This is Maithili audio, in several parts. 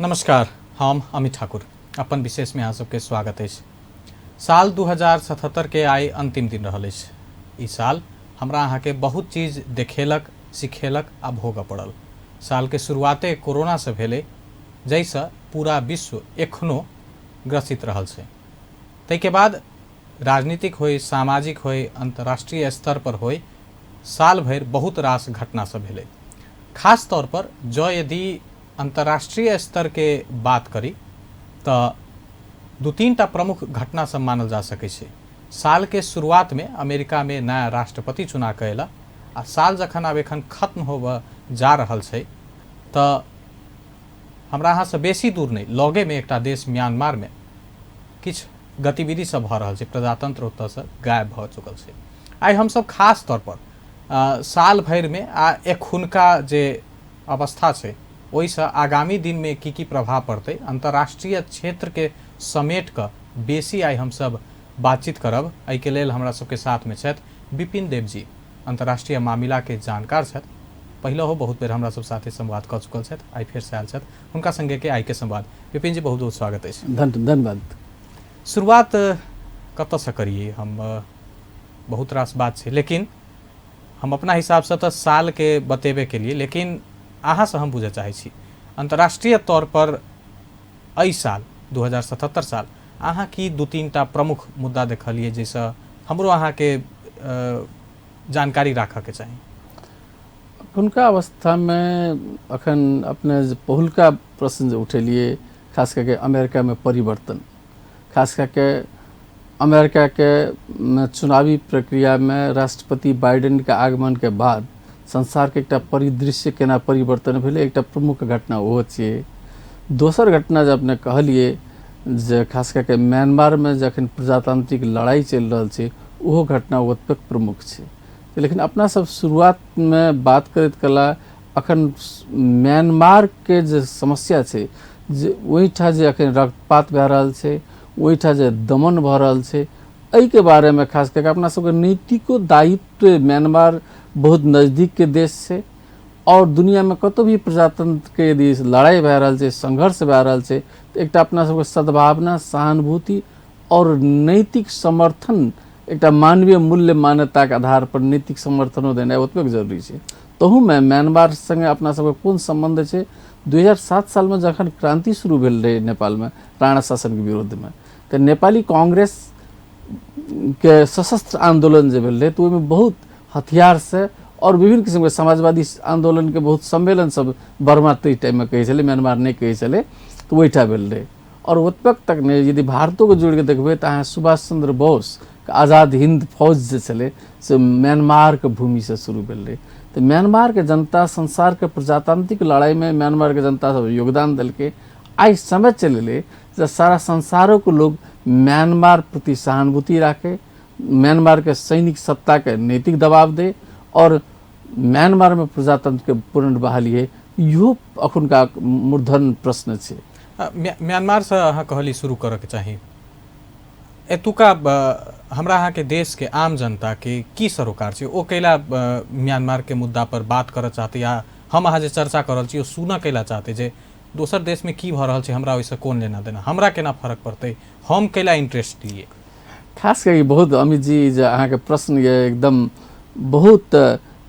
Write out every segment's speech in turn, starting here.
नमस्कार, हम अमित ठाकुर। अपन विशेषमे अहाँ सबके स्वागत अछि। साल 2077 के आइ अंतिम दिन रहल अछि। ई साल हमरा अहाँके बहुत चीज देखेलक, सिखेलक आ भोगऽ पड़ल। साल के शुरुआते कोरोना से भेलै, जाहिसँ पूरा विश्व एखनो ग्रसित रहल छै। ताहिके बाद राजनीतिक होय, सामाजिक होय, अंतर्राष्ट्रीय स्तर पर होय, साल भरि बहुत रास घटना सब भेलै। खास तौर पर जँ यदि अंतर्राष्ट्रीय स्तर के बात करी तऽ दू तीन टा प्रमुख घटना सब मानल जा सकै छै। साल के शुरुआत में अमेरिका में नया राष्ट्रपति चुना कऽ अयला आ साल जखन आब एखन खत्म होबऽ जा रहल छै तऽ हमरा अहाँसँ बेसी दूर नहि, लगेमे एकटा देश म्यांमारमे किछु गतिविधि सब भऽ रहल छै, प्रजातंत्र ओतऽसँ गायब भऽ चुकल छै। आइ हमसब खास तौर पर साल भरिमे आ एखुनका जे अवस्था छै ओहिसँ आगामी दिनमे की की प्रभाव पड़तै, अंतर्राष्ट्रीय क्षेत्रके समेट कऽ बेसी आइ हमसब बातचीत करब। एहिके लेल हमरा सबके साथमे छथि विपिन देव जी, अंतर्राष्ट्रीय मामिलाके जानकार छथि। पहिलहो बहुत बेर हमरा सब साथे संवाद कऽ चुकल छथि, आइ फेरसँ आयल छथि। हुनका संगे के आइके संवाद। विपिन जी, बहुत बहुत स्वागत अछि। धन्यवाद। शुरुआत कतऽसँ करियै हम? बहुत रास बात छै, लेकिन हम अपना हिसाबसँ तऽ सालके बतेबे केलियै, लेकिन अहाँसँ हम बुझऽ चाहै छी अंतर्राष्ट्रीय तौर पर एहि साल 2077 साल अहाँ की दू तीन टा प्रमुख मुद्दा देखलियै जाहिसँ हमरो अहाँके जानकारी राखऽके चाही? एखुनका अवस्थामे अखन अपने जे पहिलुका प्रश्न जे उठेलियै, खास कऽ के अमेरिकामे परिवर्तन, खास कऽ के अमेरिकाके चुनावी प्रक्रियामे राष्ट्रपति बाइडेनके आगमनके बाद संसारके एकटा परिदृश्य केना परिवर्तन भेलै, एकटा प्रमुख घटना ओहो छियै। दोसर घटना जे अपने कहलियै जे खास कऽ के म्यांमारमे जखन प्रजातांत्रिक लड़ाइ चलि रहल छै, ओहो घटना ओतबे प्रमुख छै। लेकिन अपना सब शुरुआतमे बात करैत कला अखन म्यांमारके जे समस्या छै, जे ओहिठाम जे अखन रक्तपात भए रहल छै, ओहिठाम जे दमन भऽ रहल छै, एहिके बारेमे खास कऽ के अपना सबके नैतिको दायित्व, म्यांमार बहुत नजदीकके देश छै और दुनियामे कतौ भी प्रजातंत्रके यदि लड़ाइ भए रहल छै, संघर्ष भए रहल छै, तऽ एकटा अपना सबके सद्भावना, सहानुभूति और नैतिक समर्थन, एकटा मानवीय मूल्य मान्यताके आधार पर नैतिक समर्थनो देनाइ ओतबे जरूरी छै। तहूमे म्यांमार संगे अपना सबके कोन सम्बन्ध छै? 2007 सालमे जखन क्रांति शुरू भेल रहै नेपालमे राणा शासनके विरुद्धमे, तऽ नेपाली कांग्रेस के सशस्त्र आंदोलन जे भेल रहै, तऽ ओहिमे बहुत हथियारसँ और विभिन्न किसिमके समाजवादी आंदोलनके बहुत सम्मेलन सब बर्मा ताहि टाइममे कहै छलै, म्यांमार नहि कहै छलै, तऽ ओहिठाम भेल रहै। और ओतबे तक नहि, यदि भारतोके जोड़िके देखबै तऽ अहाँ सुभाष चंद्र बोसके आज़ाद हिंद फौज जे छलै से म्यांमारके भूमिसँ शुरू भेल रहै। तऽ म्यांमारके जनता संसारके प्रजातांत्रिक लड़ाइमे म्यांमारके जनता सब योगदान देलकै। आइ समय चलि एलै जे सारा संसारोके लोग म्यांमार प्रति सहानुभूति राखै, म्यांमारके सैनिक सत्ताके नैतिक दबाव दै और म्यांमारमे प्रजातंत्रके पुनर्बहाली है। इहो अखुनका मूर्धन्य प्रश्न छै। म्यांमारसँ अहाँ कहली शुरू करऽके चाही। एतुका हमरा अहाँके देशके आम जनताके की सरोकार छै? ओ कैला म्यांमारके मुद्दा पर बात करऽ चाहतै, या हम अहाँ जे चर्चा कऽ रहल छी ओ सुनऽ कैला चाहतै जे दोसर देशमे की भऽ रहल छै, हमरा ओहिसँ कोन लेना देना, हमरा केना फरक पड़तै, हम कैला इंटरेस्ट लिए? खास कऽ बहुत अमित जी जे अहाँके प्रश्न यऽ एकदम बहुत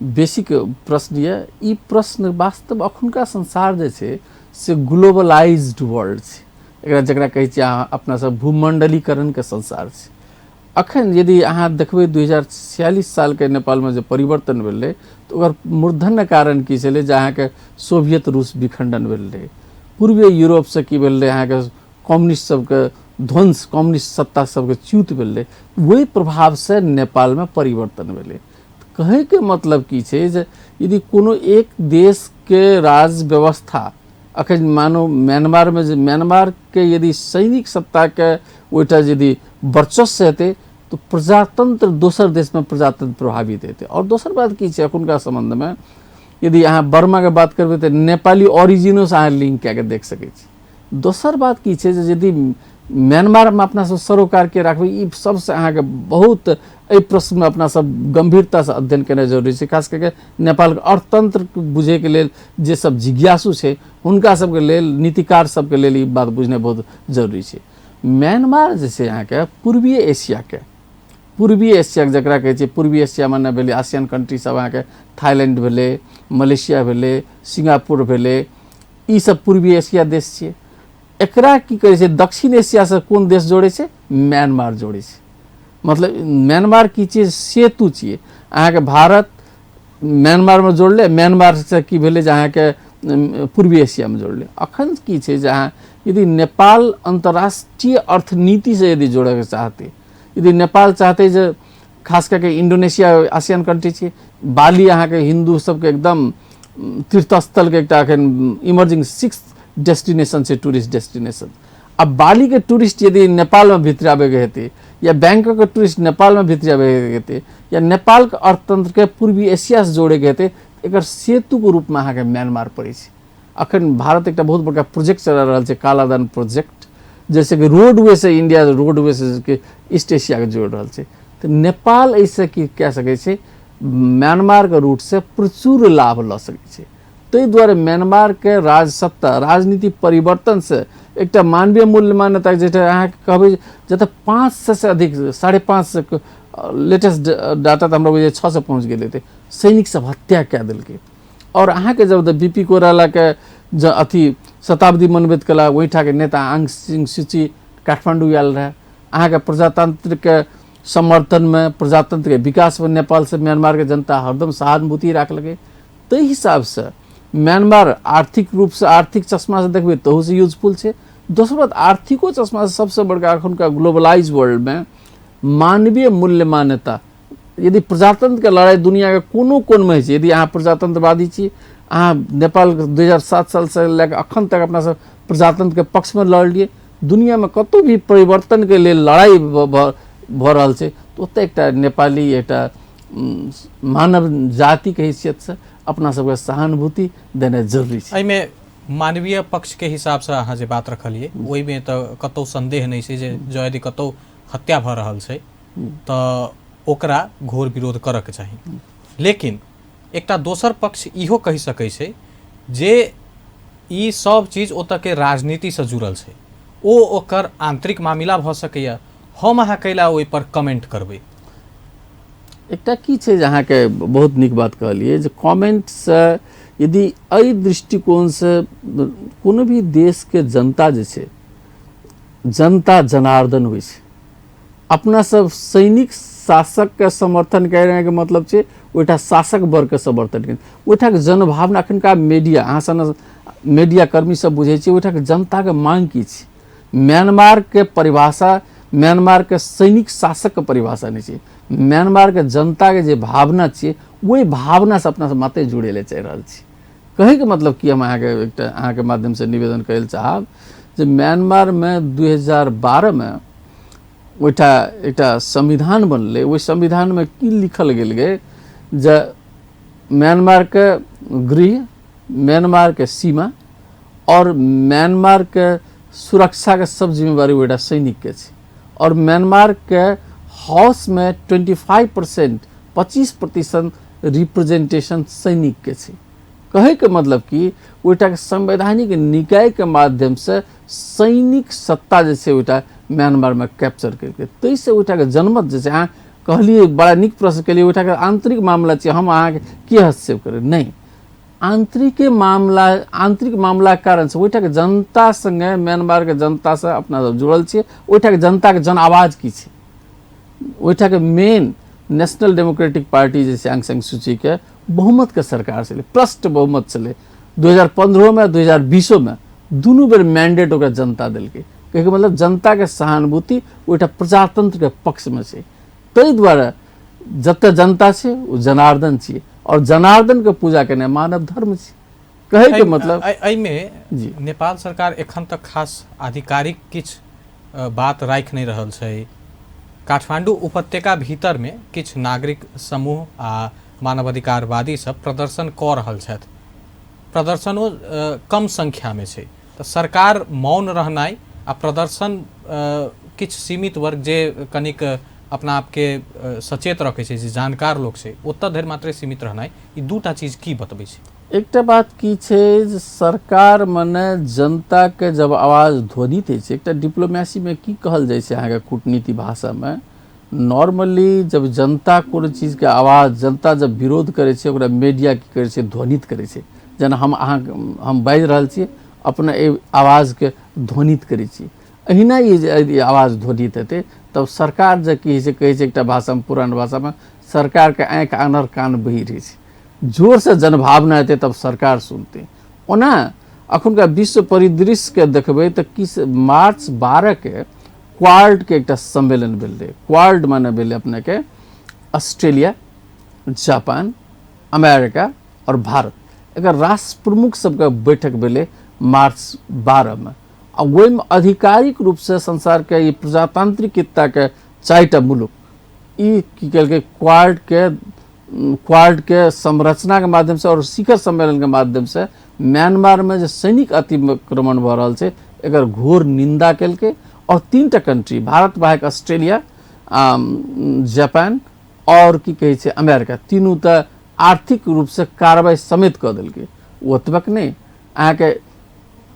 बेसिक प्रश्न यऽ। ई प्रश्न वास्तव अखुनका संसार जे छै से ग्लोबलाइज्ड वर्ल्ड छै, एकरा जकरा कहै छियै अहाँ अपना सब भूमंडलीकरणके संसार छै। अखन यदि अहाँ देखबै 2046 सालके नेपालमे जे परिवर्तन भेलै तऽ ओकर मूर्धन्य कारण की छलै जे अहाँके सोवियत रूस विखंडन भेल रहै। पूर्वीय यूरोपसँ की भेल रहै, अहाँके कम्युनिस्ट सबके ध्वंस, कम्युनिस्ट सत्ता सबके च्युत भेल रहै, ओहि प्रभावसँ नेपालमे परिवर्तन भेलै। कहैके मतलब की छै जे यदि कोनो एक देशके राज व्यवस्था अखन मानो म्यांमारमे जे म्यांमारके यदि सैनिक सत्ताके ओहिठाम यदि वर्चस्व हेतै तऽ प्रजातंत्र दोसर देशमे प्रजातंत्र प्रभावित हेतै। आओर दोसर बात की छै, एखुनका सम्बन्धमे यदि अहाँ बर्माके बात करबै तऽ नेपाली ओरिजिनोसँ अहाँ लिंक कए कऽ देख सकै छी। दोसर बात की छै जे यदि म्यांमारमे अपना सब सरोकार के राखबै, ई सबसँ अहाँके बहुत एहि प्रश्नमे अपना सब गंभीरतासँ अध्ययन केनाइ जरूरी छै। खास कऽ के नेपालके अर्थतंत्र बुझैके लेल जे सब जिज्ञासु छै हुनका सबके लेल, नीतिकार सबके लेल ई बात बुझनाइ बहुत जरूरी छै। म्यांमार जे छै अहाँके पूर्वी एशियाके, पूर्वी एशिया जकरा कहै छै, पूर्वी एशिया माने भेलै आसियान कंट्री सब, अहाँके थाईलैंड भेलै, मलेशिया भेलै, सिंगापुर भेलै, ई सब पूर्वी एशिया देश छियै। एकरा की करै छै, दक्षिण एशियासँ कोन देश जोड़ै छै, म्यांमार जोड़ै छै। मतलब म्यांमार की छियै, सेतु छियै। अहाँके भारत म्यांमारमे जोड़लै, म्यांमारसँ की भेलै जे अहाँके पूर्वी एशियामे जोड़लै। अखन की छै जे अहाँ यदि नेपाल अन्तर्राष्ट्रीय अर्थनीतिसँ यदि जोड़ैके चाहतै, यदि नेपाल चाहतै जे खास कऽ के इंडोनेशिया आसियान कंट्री छै, बाली अहाँके हिन्दू सबके एकदम तीर्थस्थलके एकटा एखन इमर्जिंग 6 डेस्टिनेशन छै, टूरिस्ट डेस्टिनेशन। आ बालीके टूरिस्ट यदि नेपालमे भीतर आबैके हेतै, या बैंकॉकके टूरिस्ट नेपालमे भीतर आबैके हेतै, या नेपालके अर्थतंत्रके पूर्वी एशियासँ जोड़ैके हेतै, एकर सेतुके रूपमे अहाँके म्यांमार पड़ै छै। अखन भारत एकटा बहुत बड़का प्रोजेक्ट चला रहल छै, कालादान प्रोजेक्ट, जैसे कि रोडवे से इंडिया रोडवे से के ईस्ट एशिया के जोड़ रहल छै। तऽ नेपाल एहिसँ की कए सकै छै, म्यांमारके रूटसँ प्रचुर लाभ लऽ सकै छै। ताहि दुआरे म्यांमारके राजसत्ता राजनीति परिवर्तनसँ एकटा मानवीय मूल्य मान्यता जेटा अहाँके कहबै जतऽ 500 से अधिक, 550 लेटेस्ट डाटा तऽ हमरा बुझाइए 600 पहुँच गेल हेतै, सैनिक सब हत्या कए देलकै। और अहाँके जब बी पी कोइरालाके अथी शताब्दी मनबैत कला ओहिठाके नेता आंग सिंह सूची काठमाडौँ आयल रहए, अहाँके प्रजातंत्रके समर्थनमे प्रजातंत्रके विकासमे नेपालसँ म्यांमारके जनता हरदम सहानुभूति राखलकै। ताहि हिसाबसँ म्यांमार आर्थिक रूपसँ आर्थिक चश्मासँ देखबै तहूसँ यूजफुल छै। दोसर बात, आर्थिको चश्मासँ सबसँ बड़का एखुनका ग्लोबलाइज वर्ल्डमे मानवीय मूल्य मान्यता, यदि प्रजातंत्रके लड़ाइ दुनियाके कोनो कोणमे होइ छै, यदि अहाँ प्रजातंत्रवादी छी, अहाँ नेपाल 2007 सालसँ लए कऽ अखन तक अपना सब प्रजातंत्रके पक्षमे लड़लियै, दुनियामे कतहु भी परिवर्तनके लेल लड़ाइ भऽ रहल छै तऽ ओतऽ एकटा नेपाली एकटा मानव जातिके हैसियतसँ अपना सबके सहानुभूति देनाइ जरूरी छै। एहिमे मानवीय पक्षके हिसाबसँ अहाँ जे बात रखलियै ओहिमे तऽ कतहु संदेह नहि छै जे जँ यदि कतहु हत्या भऽ रहल छै तऽ ओकरा घोर विरोध करऽके चाही। लेकिन एकटा दोसर पक्ष इहो कहि सकै छै जे ई सब चीज ओतऽके राजनीतिसँ जुड़ल छै, ओ ओकर आंतरिक मामिला भऽ सकैए, हम अहाँ कैला ओहिपर कमेंट करबै। एकटा की छै जे अहाँके बहुत नीक बात कहलियै जे कमेंटसँ यदि एहि दृष्टिकोणसँ कोनो भी देशके जनता जे छै, जनता जनार्दन होइ छै। अपना सब सैनिक शासकके समर्थन करैके मतलब छै ओहिठाम शासक वर्गके समर्थन करै, ओहिठामके जनभावना एखनका मीडिया अहाँ सन मीडिया कर्मी सब बुझै छै ओहिठामके जनताके मांग की छै। म्यांमारके परिभाषा म्यांमारके सैनिक शासकके परिभाषा नहि छै, म्यांमारके जनताके जे भावना छै ओहि भावनासँ अपना सब मात्र जुड़ै लए चाहि रहल छी। कहैके मतलब कि हम अहाँके एकटा अहाँके माध्यमसँ निवेदन करै लए चाहब जे म्यांमारमे 2012 मे ओहिठाम एकटा संविधान बनलै, ओहि संविधानमे की लिखल गेल गे जे म्यांमारके गृह, म्यांमारके सीमा और म्यांमारके सुरक्षाके सब जिम्मेवारी ओहिठाम सैनिकके छै। और म्यांमारके हाउसमे 25% 25% रिप्रेजेंटेशन सैनिकके छै। कहैके मतलब कि ओहिठामके संवैधानिक निकायके माध्यमसँ सैनिक सत्ता जे छै ओहिठाम म्यांमारमे कैप्चर केलकै। ताहिसँ ओहिठामके जनमत जे छै, अहाँ कहलियै बड़ा नीक प्रश्न केलियै, ओहिठामके आंतरिक मामला छै, हम अहाँके की हस्तक्षेप करै, नहि, आंतरिक मामला, आंतरिक मामलाके कारणसँ ओहिठामके जनता सङ्गे म्यांमारके जनतासँ अपना सब जुड़ल छियै। ओहिठामके जनताके जन आवाज की छै, ओहिठामके मेन नेशनल डेमोक्रेटिक पार्टी जे छै आंग सान सूचीके बहुमतके सरकार छलै, प्रष्ट बहुमत छलै। 2015 में 2020 में दुनू बेर मैंडेट ओकरा जनता देलकै। कहैके मतलब जनताके सहानुभूति ओहिठाम प्रजातंत्रके पक्षमे छै। ताहि दुआरे जतऽ जनता छै ओ जनार्दन छियै और जनार्दनके पूजा केनाइ मानव धर्म छै। कहैके मतलब एहिमे जी नेपाल सरकार एखन तक खास आधिकारिक किछु बात राखि नहि रहल छै। काठमांडू उपत्यका भीतरमे किछु नागरिक समूह आ मानवाधिकारवादी सब प्रदर्शन कऽ रहल छथि, प्रदर्शनो कम संख्यामे छै, तऽ सरकार मौन रहनाइ आ प्रदर्शन किछु सीमित वर्ग जे कनिक अपना आपके सचेत रखै छै, जे जानकार लोक छै, ओतऽ धरि मात्रे सीमित रहनाइ, ई दूटा चीज की बतबै छै? एकटा बात की छै जे सरकार मने जनताके जब आवाज ध्वनित होइ छै, एकटा डिप्लोमेसीमे की कहल जाइ छै अहाँके कूटनीति भाषामे, नॉर्मली जब जनता कोनो चीजके आवाज, जनता जब विरोध करै छै ओकरा मीडिया की करै छै, ध्वनित करै छै। जेना हम अहाँ हम बाजि रहल छी, अपना एहि आवाजके ध्वनित करै छी, एहिना ई जे आवाज ध्वनित हेतै तब सरकार जे की होइ छै, कहै छै एकटा भाषामे, पुरान भाषामे, सरकारके आँखि आनर कान बहिर होइ छै, जोरसँ जनभावना हेतै तब सरकार सुनतै। ओना अखुनका विश्व परिदृश्यके देखबै तऽ कि मार्च 12 के क्वाड के एकटा सम्मेलन भेल रहै। क्वाड माने भेलै अपनेके ऑस्ट्रेलिया, जापान, अमेरिका और भारत, एकर राष्ट्र प्रमुख सबके बैठक भेलै मार्च 12 में। आ ओहिमे आधिकारिक रूपसँ संसारके ई प्रजातांत्रिकताके 4टा मुल्क ई की केलकै, क्वाड के संरचनाके माध्यमसँ और शिखर सम्मेलनके माध्यमसँ म्यांमारमे जे सैनिक अतिक्रमण भऽ रहल छै एकर घोर निंदा केलकै। और 3टा कंट्री, भारत बाहेक ऑस्ट्रेलिया, जापान और की कहै छै अमेरिका, तीनू तऽ आर्थिक रूपसँ कार्रवाई समेत कऽ देलकै। ओतबक नहि, अहाँके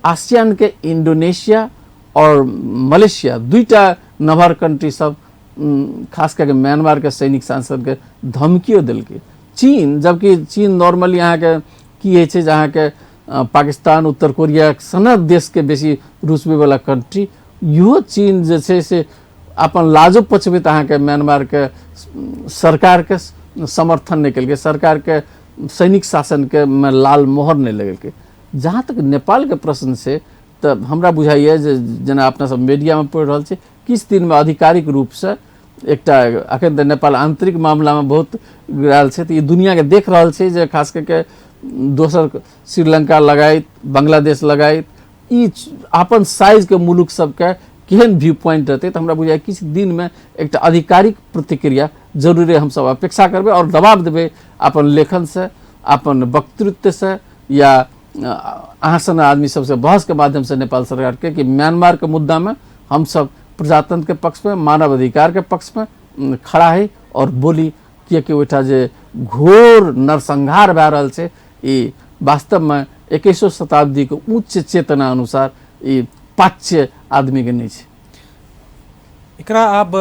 आसियानके इंडोनेशिया और मलेशिया 2टा नभर कंट्री सब खास करके म्यांमारके सैनिक सांसदके धमकियो देलकै। चीन, जबकि चीन नॉर्मली अहाँके की होइ छै जे अहाँके पाकिस्तान, उत्तर कोरिया सनक देशके बेसी रुसबैवला कंट्री, इहो चीन जे छै से अपन लाजो पचबैत अहाँके म्यांमारके सरकारके समर्थन नहि केलकै, सरकारके सैनिक शासनके मे लाल मोहर नहि लगेलकै। जहाँ तक नेपालके प्रश्न छै तऽ हमरा बुझाइए जे जेना अपना सब मीडियामे पढ़ि रहल छी, किछु दिनमे आधिकारिक रूपसँ एकटा, अखन तऽ नेपाल आंतरिक मामलामे बहुत आयल छै, तऽ ई दुनियाके देख रहल छै जे खास करके दोसर श्रीलंका लगायत, बांग्लादेश लगायत, ई अपन साइजके मुल्क सबके केहन व्यू पॉइंट रहतै। तऽ हमरा बुझाइए किछु दिनमे एकटा आधिकारिक प्रतिक्रिया जरूरे हमसब अपेक्षा करबै और दबाव देबै अपन लेखनसँ, अपन वक्तृत्वसँ या अहाँ सन आदमी सबसँ बहसके माध्यमसँ नेपाल सरकारके कि म्यांमारके मुद्दामे हमसब प्रजातंत्रके पक्षमे, मानवाधिकारके पक्षमे खड़ा है और बोली, किएकि ओहिठाम जे घोर नरसंहार भए रहल छै ई वास्तवमे 21 शताब्दीके उच्च चेतना अनुसार ई पाच्य आदमीके नहि छै। एकरा आब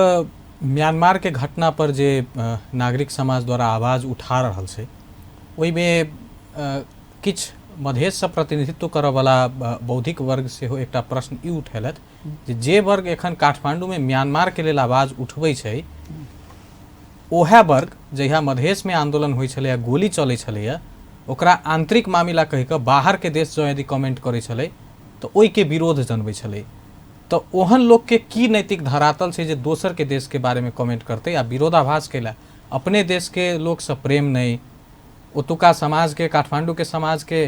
म्यांमार के घटना पर जे नागरिक समाज द्वारा आवाज उठा रहल छै ओहिमे किछु मधेशसँ प्रतिनिधित्व करऽवला बौद्धिक वर्ग सेहो एकटा प्रश्न ई उठेलथि जे वर्ग एखन काठमांडूमे म्यांमारके लेल आवाज उठबै छै ओएह वर्ग जहिया मधेशमे आंदोलन होइ छलैया, गोली चलै छलैया, ओकरा आंतरिक मामिला कहि कऽ बाहरके देश जँ यदि कमेंट करै छलै तऽ ओहिके विरोध जनबै छलै। तऽ ओहन लोकके की नैतिक धरातल छै जे दोसरके देशके बारेमे कमेंट करतै आ विरोधाभास कैला? अपने देशके लोकसँ प्रेम नहि, ओतुका समाजके, काठमांडूके समाजके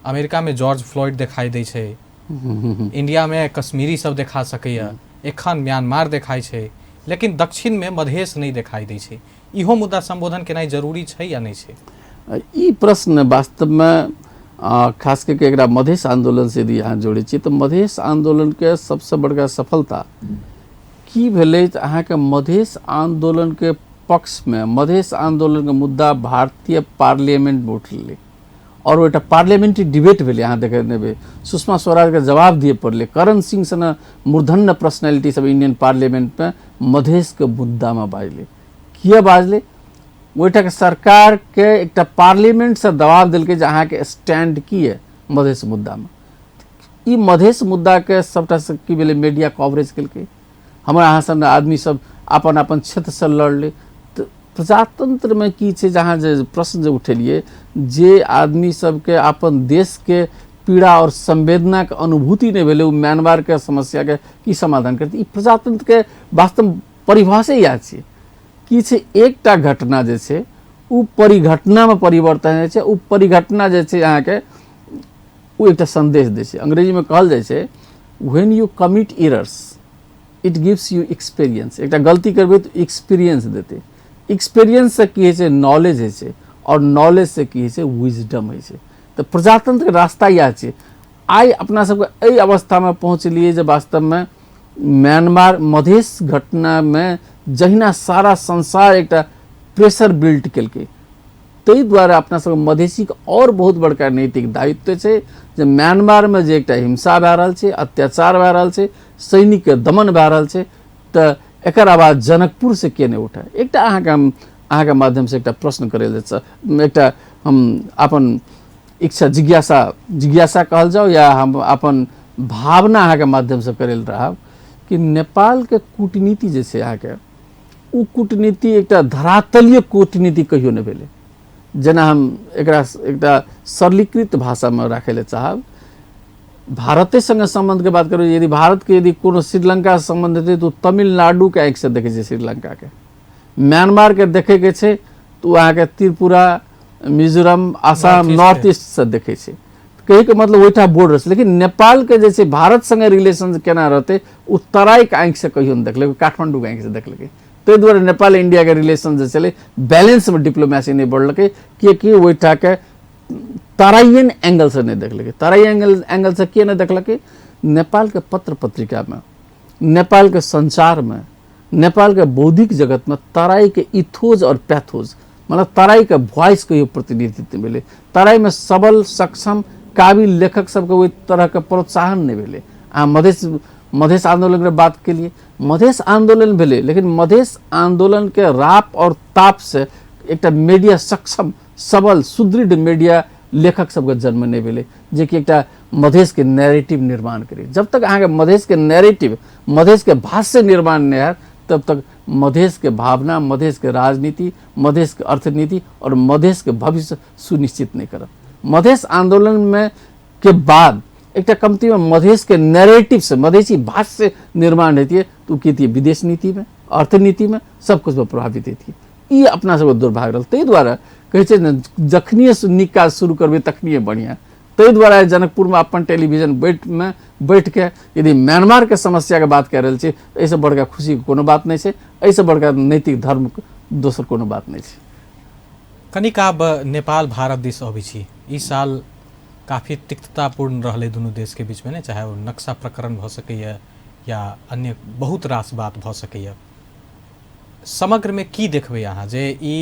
अमेरिकामे जॉर्ज फ्लॉइड देखाइ दै छै, इंडियामे कश्मीरी सब देखा सकैया, एखन म्यांमार देखाइ छै, लेकिन दक्षिणमे मधेश नहि देखाइ दै छै। इहो मुद्दा संबोधन केनाइ जरूरी छै या नहि छै? ई प्रश्न वास्तवमे खास करके एकरा मधेश आंदोलन से यदि अहाँ जोड़ै छियै तऽ मधेश आंदोलनके सबसँ बड़का सफलता की भेलै तऽ अहाँके मधेश आंदोलनके पक्षमे मधेश आंदोलनके मुद्दा भारतीय पार्लियामेंटमे उठलै और ओ एकटा पार्लियामेंट्री डिबेट भेलै। अहाँ देखैत हेबै सुषमा स्वराजके जवाब दिअ पड़लै, करण सिंह सन मूर्धन्य पर्सनैलिटी सब इंडियन पार्लियामेंटमे मधेशके मुद्दामे बाजलै। किया बाजलै? ओहिठामके सरकारके एकटा पार्लियामेंटसँ दबाव देलकै जे अहाँके स्टैंड की यऽ मधेश मुद्दामे। ई मधेश मुद्दाके सबटा से की भेलै, मीडिया कवरेज केलकै, हमरा अहाँ सन आदमी सब अपन अपन क्षेत्रसँ लड़लै। तऽ प्रजातंत्रमे की छै, जहाँ जे प्रश्न जे उठेलियै जे आदमी सबके अपन देशके पीड़ा और संवेदनाके अनुभूति नहि भेलै ओ म्यांमारके समस्याके की समाधान करतै? ई प्रजातंत्रके वास्तव परिभाषे इएह छियै। की छै, एकटा घटना जे छै ओ परिघटनामे परिवर्तन होइ छै, ओ परिघटना जे छै अहाँके ओ एकटा सन्देश दै छै। अंग्रेजीमे कहल जाइ छै when you commit errors it gives you experience. एकटा गलती करबै तऽ एक्सपीरियंस देतै, एक्सपीरियंससँ की होइ छै, नॉलेज होइ छै, आओर नॉलेजसँ की होइ छै, विजडम होइ छै। तऽ प्रजातंत्रके रास्ता इएह छै। आइ अपना सबके एहि अवस्थामे पहुँचलियै जे वास्तवमे म्यांमार मधेश घटनामे जहिना सारा संसार एकटा प्रेशर बिल्ड केलकै, ताहि दुआरे अपना सबके मधेसीके आओर बहुत बड़का नैतिक दायित्व छै जे म्यांमारमे जे एकटा हिंसा भए रहल छै, अत्याचार भए रहल छै, सैनिकके दमन भए रहल छै, तऽ एकर आवाज जनकपुर से के नहि उठाए। एकटा अहाँके हम अहाँके माध्यमसँ एकटा प्रश्न करै लए एकटा हम अपन इच्छा जिज्ञासा जिज्ञासा कहल जाउ या हम अपन भावना अहाँके माध्यमसँ करै लए रहब कि नेपालके कूटनीति जे छै अहाँके, ओ कूटनीति एकटा धरातलीय कूटनीति कहियो नहि भेलै। जेना हम एकरा एकटा सरलीकृत भाषामे राखै लए चाहब, भारते संगे सम्बन्धके बात करू, यदि भारतके यदि कोनो श्रीलंका सम्बन्ध हेतै तऽ ओ तमिलनाडुके आँखिसँ देखै छै श्रीलंकाके, म्यांमारके देखैके छै तऽ ओ अहाँके त्रिपुरा, मिजोरम, आसाम, नॉर्थ ईस्टसँ देखै छै। कहैके मतलब ओहिठाम बॉर्डर छै। लेकिन नेपालके जे छै भारत संगे रिलेशन केना रहतै, ओ तराईके आँखिसँ कहियो नहि देखलकै, काठमाण्डूके आँखिसँ देखलकै। ताहि दुआरे नेपाल इंडियाके रिलेशन जे छलै बैलेंसमे डिप्लोमेसी नहि बढ़लकै, किएकि ओहिठामके तराइयन एंगलसँ नहि देखलकै। तराई एंगलसँ किए नहि देखलकै? नेपालके पत्र पत्रिकामे, नेपालके संचारमे, नेपालके बौद्धिक जगतमे तराईके इथोज और पैथोज, मतलब तराईके वॉइस कहियो प्रतिनिधित्व भेलै। तराईमे सबल, सक्षम, काबिल लेखक सबके ओहि तरहके प्रोत्साहन नहि भेलै। अहाँ मधेश मधेश आंदोलनके बात केलिए, मधेश आंदोलन भेलै, लेकिन मधेश आंदोलनके राप और ताप से एकटा मीडिया सक्षम, सबल, सुदृढ़ मीडिया लेखक सबके जन्म नहि भेलै जेकि एकटा मधेशके नैरेटिव निर्माण करै। जब तक अहाँके मधेशके नैरेटिव, मधेशके भाष्य निर्माण नहि हैत, तब तक मधेशके भावना, मधेशके राजनीति, मधेशके अर्थनीति और मधेशके भविष्य सुनिश्चित नहि करत। मधेश आंदोलनमे के बाद एकटा कमतीमे मधेशके नैरेटिव से मधेशी भाष्य निर्माण हेतियै तऽ ओ की हेतियै? विदेश नीतिमे, अर्थनीतिमे, सब किछुमे प्रभावित हेतियै। ई अपना सबके दुर्भाग्य रहल। ताहि दुआरे कहै छै ने, जखनिए नीक काज शुरू करबै तखनिए बढ़िआँ। ताहि दुआरे जनकपुरमे अपन टेलीविजन बैठमे बैठके यदि म्यांमारके समस्याके बात कए रहल छी, एहिसँ बड़का खुशीके कोनो बात नहि छै, एहिसँ बड़का नैतिक धर्म दोसर कोनो बात नहि छै। कनिक आब नेपाल भारत दिस अबै छी। ई साल काफी तिक्ततापूर्ण रहलै दुनू देशके बीचमे ने, चाहे ओ नक्शा प्रकरण भऽ सकैए या अन्य बहुत रास बात भऽ सकैए। समग्रमे की देखबै अहाँ जे ई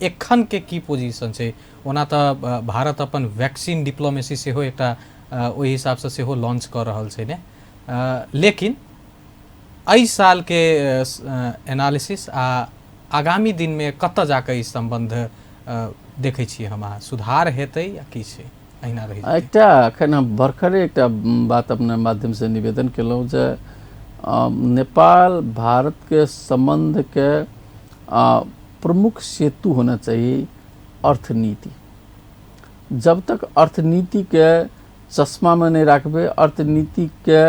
एखनके की पोजिशन छै? ओना तऽ भारत अपन वैक्सीन डिप्लोमेसी सेहो एकटा ओहि हिसाबसँ सेहो लॉन्च कऽ रहल छै ने, लेकिन एहि सालके एनालिसिस आ आगामी दिनमे कतऽ जाकऽ ई सम्बन्ध देखै छियै हम अहाँ, सुधार हेतै या की छै, अहिना रहि जेतै? एकटा एखन हम भर्खरे एकटा बात अपना माध्यमसँ निवेदन केलहुँ जे नेपाल भारतके सम्बन्धके प्रमुख सेतु होना चाही अर्थनीति। जब तक अर्थनीतिके चश्मामे नहि राखबै, अर्थनीतिके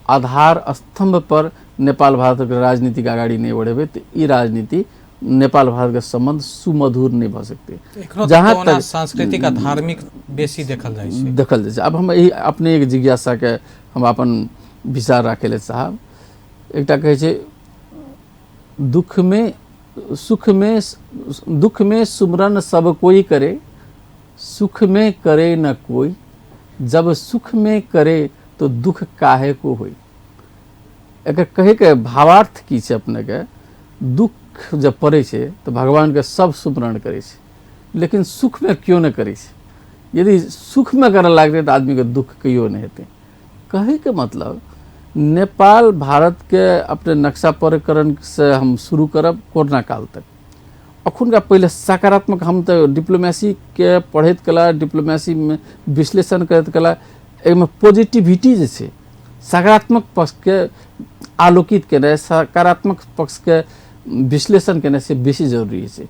आधार स्तंभ पर नेपाल भारतके राजनीतिक अगाडि नहि बढ़ेबै, तऽ ई राजनीति नेपाल भारतके सम्बन्ध सुमधुर नहि भऽ सकतै। जहाँ तक सांस्कृतिक आ धार्मिक बेसी देखल जाइ छै, देखल जाइ छै। आब हम एहि अपने एक जिज्ञासाके हम अपन विचार राखै लए चाहब। एकटा कहै छै दुख में सुख में दुख में सुमरन सब कोई करे, सुख में करे न कोई, जब सुख में करे तो दुख काहे को होई। एकर कहैके भावार्थ की छै अपनेके, दुख जब पड़ै छै तऽ भगवानके सब सुमरण करै छै, लेकिन सुखमे केओ नहि करै छै। यदि सुखमे करऽ लागतै तऽ आदमीके दुख कहियो नहि हेतै। कहैके मतलब नेपाल भारतके अपने नक्शा प्रकरणसँ हम शुरू करब कोरोना काल तक। अखुनका पहिले सकारात्मक हम तऽ डिप्लोमेसीके पढ़ैत कला, डिप्लोमेसीमे विश्लेषण करैत कला, एहिमे पॉजिटिविटी जे छै सकारात्मक पक्षके आलोकित केनाइ, सकारात्मक पक्षके विश्लेषण केनाइ से बेसी जरूरी होइ छै।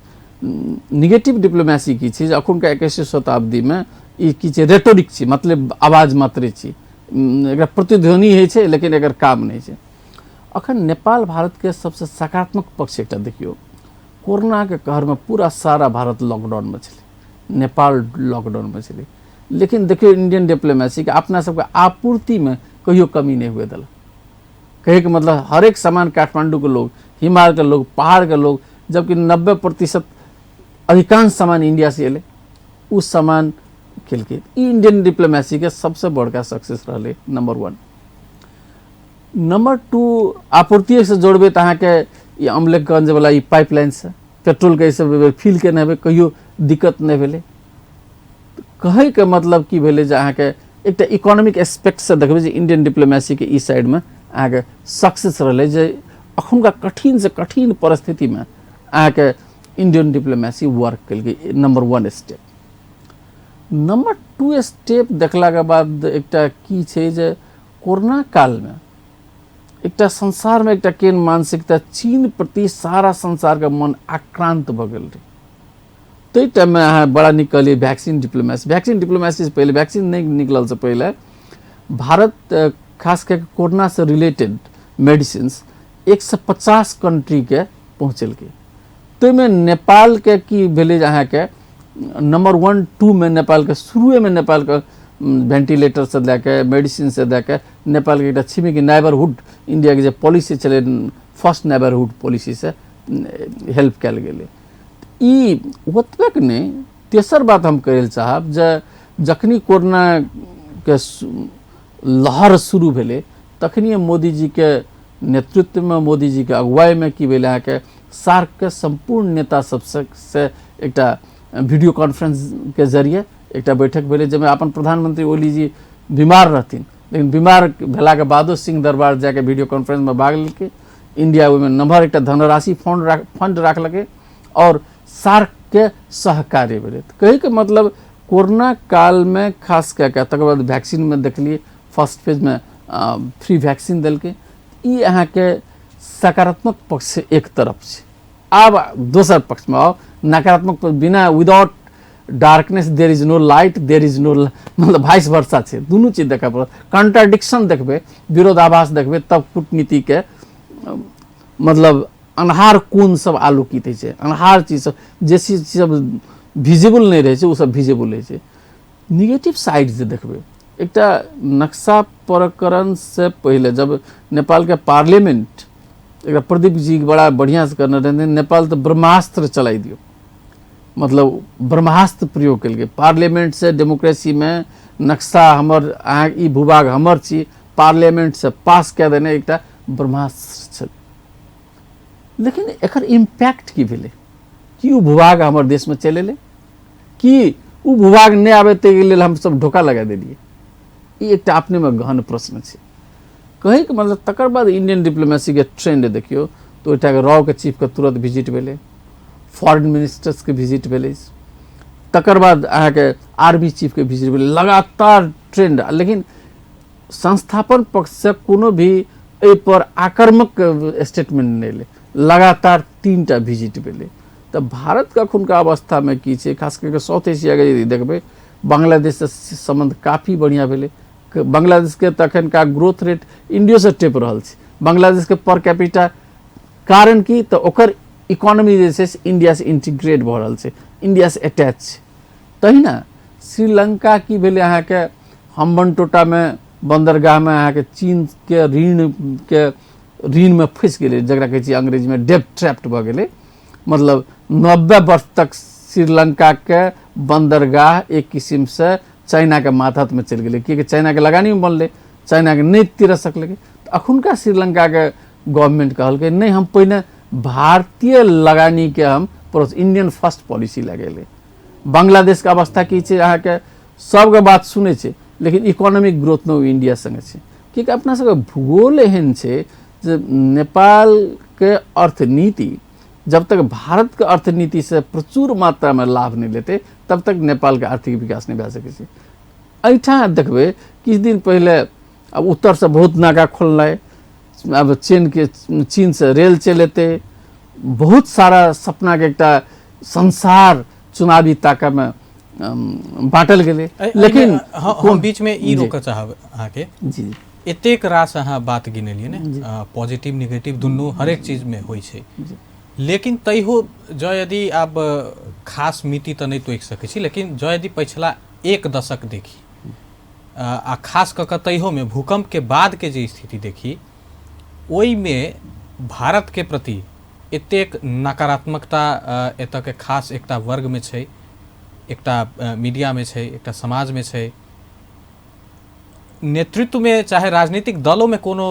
निगेटिव डिप्लोमेसी की छै जे अखुनका 21वीं शताब्दीमे ई की छै, रेटोरिक छै, मतलब आवाज मात्रे छै, एकरा प्रतिध्वनि होइ छै लेकिन एकर काम नहि छै। अखन नेपाल भारतके सबसँ सकारात्मक पक्ष एकटा देखियौ, कोरोनाके कहरमे पूरा सारा भारत लॉकडाउनमे छलै, नेपाल लॉकडाउनमे छलै, लेकिन देखियौ इंडियन डिप्लोमेसीके अपना सबके आपूर्तिमे कहियो कमी नहि हुए देलक। कहैके मतलब हरेक सामान काठमाण्डूके लोग, हिमालके लोग, पहाड़के लोग, जबकि 90% अधिकांश सामान इंडिया से एलै, उ सामान केलकै। ई इंडियन डिप्लोमेसीके सबसँ बड़का सक्सेस रहलै, नंबर 1। नंबर 2, आपूर्तिसँ जोड़बै तऽ अहाँके ई अमलेखगंज वाला ई पाइपलाइनसँ पेट्रोलके एहिसँ फिल केने हेबै, कहियो दिक्कत नहि भेलै। कहैके मतलब की भेलै जे अहाँके एकटा इकोनॉमिक एस्पेक्टसँ देखबै जे इंडियन डिप्लोमेसीके ई साइडमे अहाँके सक्सेस रहलै जे अखुनका कठिनसँ कठिन परिस्थितिमे अहाँके इंडियन डिप्लोमेसी वर्क केलकै, नंबर 1 स्टेप। नंबर 2 स्टेप देखलाके बाद एकटा की छै जे कोरोना कालमे एकटा संसारमे एकटा केहन मानसिकता चीन प्रति सारा संसारके मन आक्रांत भऽ गेल रहै। ताहि टाइममे अहाँ बड़ा नीक कहलियै वैक्सीन डिप्लोमेसी। वैक्सीन डिप्लोमेसीसँ पहिले, वैक्सीन नहि निकललसँ पहिले भारत खास कऽ कऽ कोरोनासँ रिलेटेड मेडिसिन्स 150 कंट्रीके पहुँचेलकै। ताहिमे नेपालके की भेलै जे अहाँके नंबर 1 2 मे नेपालके शुरुएमे नेपालके वेंटिलेटरसँ लए कऽ मेडिसिनसँ लए कऽ नेपालके एकटा छिमेकी नाइबरहुड इंडियाके जे पॉलिसी छलै फर्स्ट नाइबरहुड पॉलिसीसँ हेल्प कयल गेलै। ई ओतबेक नहि, तेसर बात हम कहै लए चाहब जे जखनी कोरोनाके लहर शुरू भेलै तखनिए मोदीजीके नेतृत्वमे, मोदीजीके अगुवाईमे की भेलै अहाँके सार्कके सम्पूर्ण नेता सबसँ से एकटा वीडियो कॉन्फ्रेंसके जरिए एकटा बैठक भेलै, जाहिमे अपन प्रधानमंत्री ओली जी बीमार रहथिन, लेकिन बीमार भेलाके बादो सिंह दरबार जाके वीडियो कॉन्फ्रेंसमे भाग लेलकै। इंडिया ओहिमे नम्हर एकटा धनराशि फंड राखलकै और सार्कके सहकार्य भेलै। कहैके मतलब कोरोना कालमे खास कए कऽ तकर बाद वैक्सीनमे देखलियै फर्स्ट फेजमे फ्री वैक्सीन देलकै। ई अहाँके सकारात्मक पक्ष एक तरफ छै। आब दोसर पक्षमे आउ, नकारात्मक बिना without darkness there is no light, there is no, मतलब भाइस वर्षा छै, दुनू चीज देखऽ पड़त। कॉन्ट्राडिक्शन देखबै, विरोधाभास देखबै, तब कूटनीतिके मतलब अन्हार कोन सब आलोकित होइ छै, अन्हार चीज सब जे चीज सब विजिबल नहि रहै छै ओ सब विजिबल होइ छै। निगेटिव साइड जे देखबै, एकटा नक्शा प्रकरणसँ पहिले जब नेपालके पार्लियामेंट, एकरा प्रदीप जी बड़ा बढ़िआँसँ करने रहथिन, नेपाल तऽ ब्रह्मास्त्र चलाइ दियौ, मतलब ब्रह्मास्त्र प्रयोग केलकै पार्लियामेंटसँ। डेमोक्रेसीमे नक्शा हमर अहाँ ई भूभाग हमर छी, पार्लियामेंटसँ पास कए देने एकटा ब्रह्मास्त्र छल। लेकिन एकर इम्पैक्ट की भेलै? कि ओ भूभाग हमर देशमे चलि एलै? कि ओ भूभाग नहि आबै ताहिके लेल हमसब ढोका लगा देलियै? ई एकटा अपनेमे गहन प्रश्न छै। कहैके मतलब तकर बाद इंडियन डिप्लोमेसीके ट्रेंड देखियौ तऽ ओहिठामके रॉके चीफके तुरंत विजिट भेलै, फॉरेन मिनिस्टर्सके विजिट भेलै, तकर बाद अहाँके आर्मी चीफके विजिट भेलै, लगातार ट्रेंड। लेकिन संस्थापन पक्षसँ कोनो भी एहिपर आक्रामक स्टेटमेंट नहि एलै, लगातार 3टा विजिट भेलै। तऽ भारतके एखुनका अवस्थामे की छै, खास कऽ कऽ साउथ एशियाके यदि देखबै, बांग्लादेशसँ सम्बन्ध काफी बढ़िआँ भेलै। बांग्लादेशके तऽ एखनका ग्रोथ रेट इंडियोसँ टेप रहल छै बांग्लादेशके पर कैपिटा। कारण की तऽ ओकर इकोनॉमी जे छै से इंडियासँ इंटीग्रेट भऽ रहल छै, इंडियासँ अटैच छै। तहिना श्रीलंका की भेलै अहाँके हम्बनटोटामे बन्दरगाहमे अहाँके चीनके ऋणमे फँसि गेलै, जकरा कहै छियै अंग्रेजीमे डेप्ट ट्रैप्ड भऽ गेलै। मतलब 90 वर्ष तक श्रीलंकाके बन्दरगाह एक किसिमसँ चाइनाके मातहतमे चलि गेलै, किएकि चाइनाके लगानीमे बनलै, चाइनाके नहि तिरऽ सकलै। तऽ अखुनका श्रीलंकाके गवर्नमेंट कहलकै नहि, हम पहिने भारतीय लगानीके हम इंडियन फर्स्ट पॉलिसी लगेलै। बांग्लादेशके अवस्था की छै, अहाँके सबके बात सुनै छै, लेकिन इकोनॉमिक ग्रोथमे ओ इंडिया सङ्गे छै। किएकि अपना सबके भूगोल एहन छै जे नेपालके अर्थनीति जब तक भारतके अर्थनीतिसँ प्रचुर मात्रामे लाभ नहि लेतै तब तक नेपालके आर्थिक विकास नहि भए सकै छै। एहिठाम देखबै किछु दिन पहिले आब उत्तरसँ बहुत नाका खोलनाइ, आब चीनसँ रेल चलि एतै, बहुत सारा सपनाके एकटा संसार चुनावी ताकामे बाँटल गेलै। लेकिन हम बीचमे ई रोकऽ चाहब अहाँके, जी एतेक रास अहाँ बात गिनेलियै ने, पॉजिटिव निगेटिव दुनू हरेक चीजमे होइ छै, लेकिन तैयो जँ यदि आब खास मिति तऽ नहि तोकि सकै छी, लेकिन जँ यदि पछिला 1 दशक देखी आ खास कऽ कऽ तैयोमे भूकम्पके बादके जे स्थिति देखी, ओहिमे भारतके प्रति एतेक नकारात्मकता एतऽके खास एकटा वर्गमे छै, एकटा मीडियामे छै, एकटा समाजमे छै, नेतृत्वमे चाहे राजनीतिक दलोमे कोनो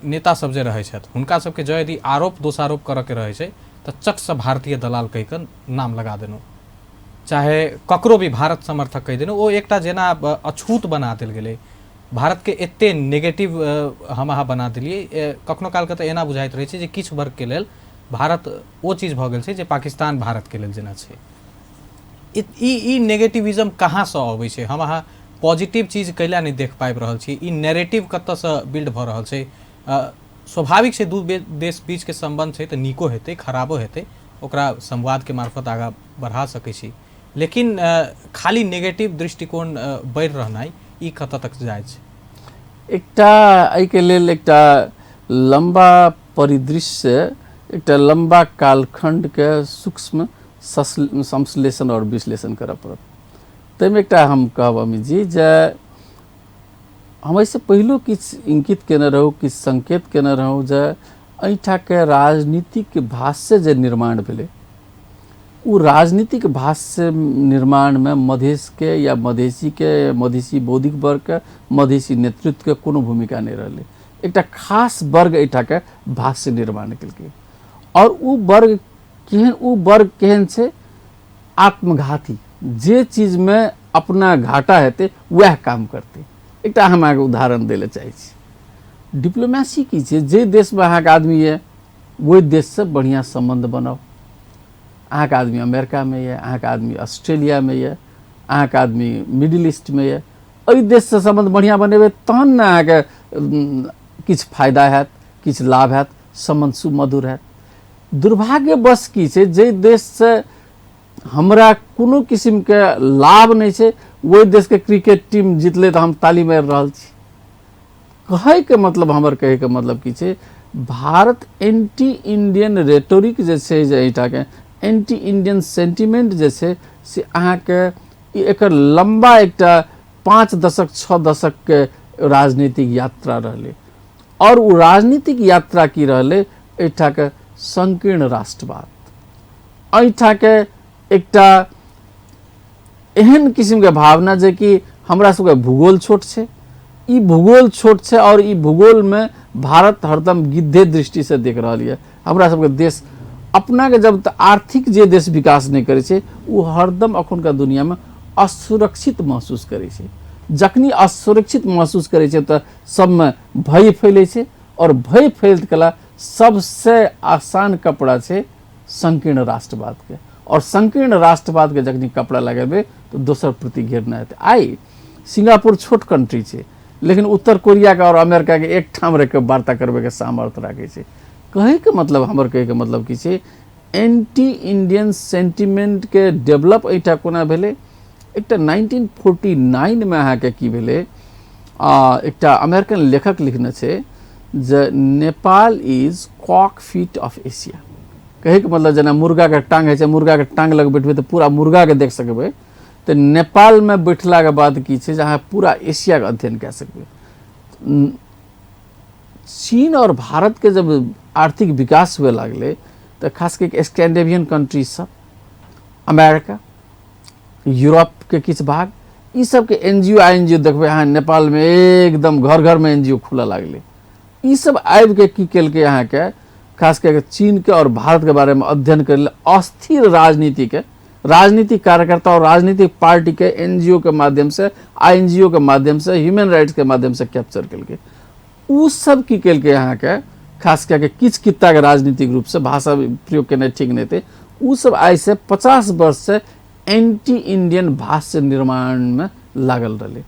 नेता सब जे रहै छथि हुनका सबके जँ यदि आरोप दोषारोप करऽके रहै छै तऽ चटसँ भारतीय दलाल कहि कऽ नाम लगा देलहुँ, चाहे ककरो भी भारत समर्थक कहि देलहुँ। ओ एकटा जेना अछूत बना देल गेलै भारतके, एते नेगेटिव हम अहाँ बना देलियै। कखनो कालके तऽ एना बुझाइत रहै छै जे किछु वर्गके लेल भारत ओ चीज भऽ गेल छै जे पाकिस्तान भारतके लेल जेना छै। ई नेगेटिविज्म कहाँसँ अबै छै? हम अहाँ पॉजिटिव चीज कैला नहि देख पाबि रहल छी? ई नैरेटिव कतऽसँ बिल्ड भऽ रहल छै? स्वाभाविक छै, दू देश बीचके सम्बन्ध छै तऽ नीको हेतै खराबो हेतै, ओकरा संवादके मार्फत आगाँ बढ़ा सकै छी, लेकिन खाली नेगेटिव दृष्टिकोण बढ़ि रहनाइ ई कतऽ तक जाइ छै? एकटा एहिके लेल एकटा लम्बा परिदृश्य, एकटा लम्बा कालखण्डके सूक्ष्म संश्लेषण आओर विश्लेषण करऽ पड़त। ताहिमे एकटा हम कहब अमित जी जे हम एहिसँ पहिलो किछु इंगित केने रहू, किछु संकेत केने रहू जे एहिठामके राजनीतिक भाष्य जे निर्माण भेलै ओ राजनीतिक भाष्य निर्माणमे मधेशके या मधेसीके, मधेसी बौद्धिक वर्गके, मधेसी नेतृत्वके कोनो भूमिका नहि रहलै। एकटा खास वर्ग एहिठामके भाष्य निर्माण केलकै आओर ओ वर्ग केहन, ओ वर्ग केहन छै? आत्मघाती, जे चीजमे अपना घाटा हेतै वएह काम करतै। एकटा हम अहाँके उदाहरण दै लए चाहै छी। डिप्लोमेसी की छै? जे देशमे अहाँके आदमी यऽ ओहि देशसँ बढ़िआँ सम्बन्ध बनाउ। अहाँके आदमी अमेरिकामे यऽ, अहाँके आदमी ऑस्ट्रेलियामे यऽ, अहाँके आदमी मिडिल ईस्टमे यऽ, एहि देशसँ सम्बन्ध बढ़िआँ बनेबै तहन ने अहाँके किछु फायदा हैत, किछु लाभ हैत, सम्बन्ध सुमधुर हैत। दुर्भाग्यवश की छै, जाहि देशसँ हमरा कोनो किसिमके लाभ नहि छै ओहि देशके क्रिकेट टीम जितलै तऽ हम ताली मारि रहल छी। कहैके मतलब, हमर कहैके मतलब की छै, भारत एंटी इंडियन रेटोरिक जे छै, जे एहिठामके एंटी इंडियन सेंटिमेंट जे छै से अहाँके एकर लम्बा एकटा 5 दशक 6 दशकके राजनीतिक यात्रा रहलै। आओर ओ राजनीतिक यात्रा की रहलै? एहिठामके संकीर्ण राष्ट्रवाद, एहिठामके एकटा एहन किसिमके भावना जे कि हमरा सबके भूगोल छोट छै, ई भूगोल छोट छै आओर ई भूगोलमे भारत हरदम गिद्धे दृष्टिसँ देख रहल यऽ। हमरा सबके देश अपनाके जब आर्थिक जे देश विकास नहि करै छै ओ हरदम अखुनका दुनियामे असुरक्षित महसूस करै छै। जखनी असुरक्षित महसूस करै छै तऽ सबमे भय फैलै छै आओर भय फैलत कला सबसे आसान कपड़ा छै संकीर्ण राष्ट्रवादके, आओर संकीर्ण राष्ट्रवादके जखनी कपड़ा लगेबै तऽ दोसर प्रति घृणा हेतै। आइ सिंगापुर छोट कंट्री छै लेकिन उत्तर कोरियाके आओर अमेरिकाके एक ठाम रहिके वार्ता करबैके सामर्थ्य राखै छै। कहैके मतलब, हमर कहैके मतलब की छै, एंटी इंडियन सेंटिमेंटके डेवलप एहिठाम कोना भेलै? एकटा 1949 मे अहाँके की भेलै, एकटा अमेरिकन लेखक लिखने छै जे Nepal is cock feet of Asia. कहैके मतलब जेना मुर्गाके टांग होइ छै, मुर्गाके टांग लग बैठबै तऽ पूरा मुर्गाके देख सकबै, तऽ नेपालमे बैठलाके बाद की छै जे अहाँ पूरा एशियाके अध्ययन कए सकबै। चीन और भारत के जब आर्थिक विकास हुए लागलै तऽ खास कऽ स्कैंडिनेवियन कंट्री सब, अमेरिका, यूरोप के किछु भाग, ई सबके N G O I N G O देखबै अहाँ नेपालमे एकदम घर घरमे एन जी ओ खुलऽ लागलै। ई सब आबिके की केलकै अहाँके, खास कऽ के चीनके और भारतके बारेमे अध्ययन करै लेल अस्थिर राजनीतिके, राजनीतिक कार्यकर्ता और राजनीतिक पार्टीके एन जी ओ के माध्यमसँ, I N G ओ के माध्यमसँ, ह्यूमन राइट्सके माध्यमसँ कैप्चर केलकै। ओ सब की केलकै अहाँके, खास कऽ के किछु कित्ताके राजनीतिक रूपसँ भाषा प्रयोग केनाइ ठीक नहि हेतै, ओ सब आइसँ 50 वर्षसँ एंटी इंडियन भाष्य निर्माणमे लागल रहलै।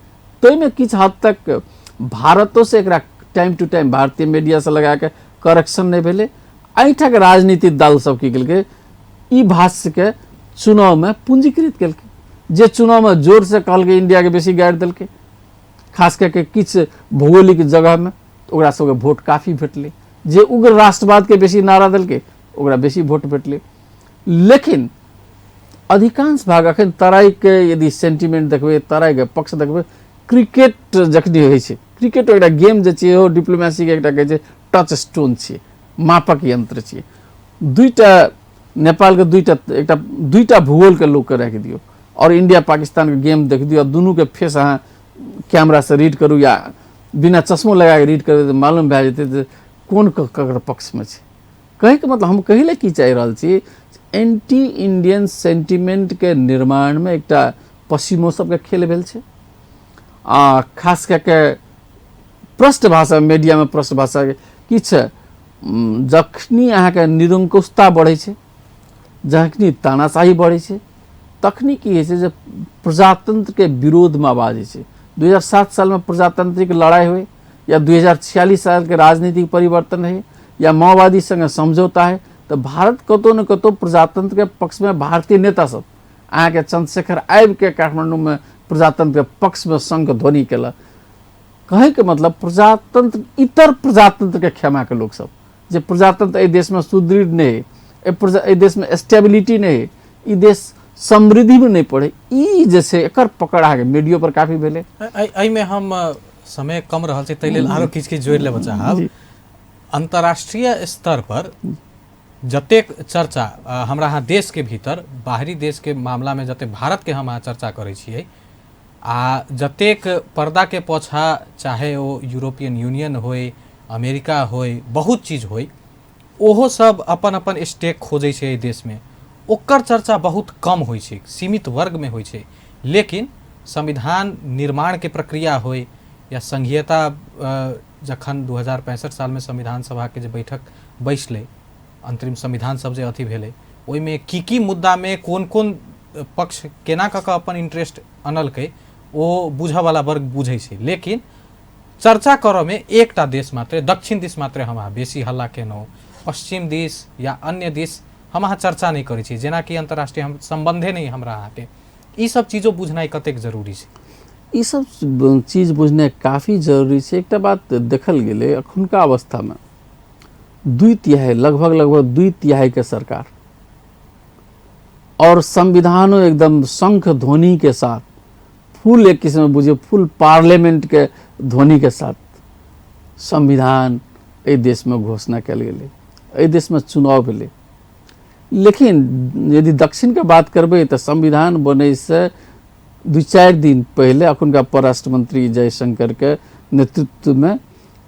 ताहिमे किछु हद तक भारतोसँ एकरा टाइम टू टाइम भारतीय मीडियासँ लगाके करेक्शन नहि भेलै। एहिठामके राजनीतिक दल सब की केलकै, ई भाष्यके चुनावमे पूंजीकृत केलकै। जे चुनावमे जोरसँ कहलकै इंडियाके बेसी गारि देलकै, खास कऽ के किछु भौगोलिक जगहमे ओकरा सबके वोट काफी भेटलै। जे उग्र राष्ट्रवादके बेसी नारा देलकै ओकरा बेसी वोट भेटलै। लेकिन अधिकांश भाग अखन तराईके यदि सेंटिमेंट देखबै, तराईके पक्ष देखबै, क्रिकेट जखनी होइ छै, क्रिकेट एकटा गेम जे छियै ओ डिप्लोमेसीके एकटा कहै छै टच स्टोन छियै, मापक यंत्र छियै। दुईटा नेपालके दुईटा एकटा दुईटा भूगोलके लोकके राखि दियौ, आओर इंडिया पाकिस्तानके गेम देख दियौ, दुनूके फेस अहाँ कैमरासँ रीड करू या बिना चश्मो लगाके रीड करबै तऽ मालूम भए जेतै जे कोन ककर पक्षमे छै। कहैके मतलब हम कहै लए की चाहि रहल छी, एंटी इंडियन सेंटिमेंटके निर्माणमे एकटा पश्चिमो सबके खेल भेल छै। आ खास कए के प्रष्ट भाषा मीडियामे प्रष्ट भाषा किछु जखनी अहाँके निरंकुशता बढ़ै छै, जखनी तानाशाही बढ़ै छै, तखनी की होइ छै जे प्रजातंत्रके विरोधमे आवाज होइ छै। 2007 सालमे प्रजातांत्रिक लड़ाइ होइ या 2046 सालके राजनीतिक परिवर्तन होइ या माओवादी संगे समझौता होइ, तऽ भारत कतौ ने कतौ प्रजातंत्रके पक्षमे भारतीय नेता सब अहाँके चंद्रशेखर आबिके काठमांडूमे प्रजातंत्रके पक्षमे शंख ध्वनि केलक। कहैके मतलब प्रजातंत्र इतर प्रजातंत्रके क्षमाके लोक सब जे प्रजातंत्र एहि देशमे सुदृढ़ नहि है, एहि देशमे स्टेबिलिटी नहि है, ई देश समृद्धिमे नहि पड़े, ई जे छै एकर पकड़ अहाँके मीडियो पर काफी भेलै। एहिमे हम समय कम रहल छै ताहि लेल आरो किछु किछु जोड़ि लेबऽ चाहब। अंतर्राष्ट्रीय स्तर पर जतेक चर्चा हमरा अहाँ देशके भीतर बाहरी देशके मामलामे जतेक भारतके हम अहाँ चर्चा करै छियै आ जतेक पर्दाके पाछा चाहे ओ यूरोपियन यूनियन होय, अमेरिका होय, बहुत चीज होय, ओहो सब अपन अपन स्टेक खोजै छै एहि देशमे, ओकर चर्चा बहुत कम होइ छै, सीमित वर्गमे होइ छै। लेकिन संविधान निर्माणके प्रक्रिया होय या संघीयता, जखन 2065 सालमे संविधान सभाके जे बैठक बैसलै, अंतरिम संविधान सब जे अथी भेलै, ओहिमे की की मुद्दामे कोन कोन पक्ष केना कऽ कऽ अपन इंटरेस्ट अनलकै ओ बुझऽवला वर्ग बुझै छै। लेकिन चर्चा करऽमे एकटा देश मात्रे, दक्षिण दिस मात्रे हम अहाँ बेसी हल्ला केलहुँ, पश्चिम दिस या अन्य दिस हम अहाँ चर्चा नहि करै छी, जेनाकि अंतर्राष्ट्रीय हम सम्बन्धे नहि हमरा अहाँके। ई सब चीजो बुझनाइ कतेक जरूरी छै? ई सब चीज बुझनाइ काफी जरूरी छै। एकटा बात देखल गेलै अखुनका अवस्थामे 2/3, लगभग लगभग 2/3 के सरकार और संविधानो एकदम शंख ध्वनि के साथ, फुल एक किस्म बुझियौ फुल पार्लियामेंट के ध्वनि के साथ संविधान एहि देशमे घोषणा कयल गेलै, एहि देशमे चुनाव भेलै। लेकिन यदि दक्षिणके बात करबै तऽ संविधान बनैसँ 2-4 दिन पहिले अखुनका परराष्ट्र मंत्री जयशंकरके नेतृत्वमे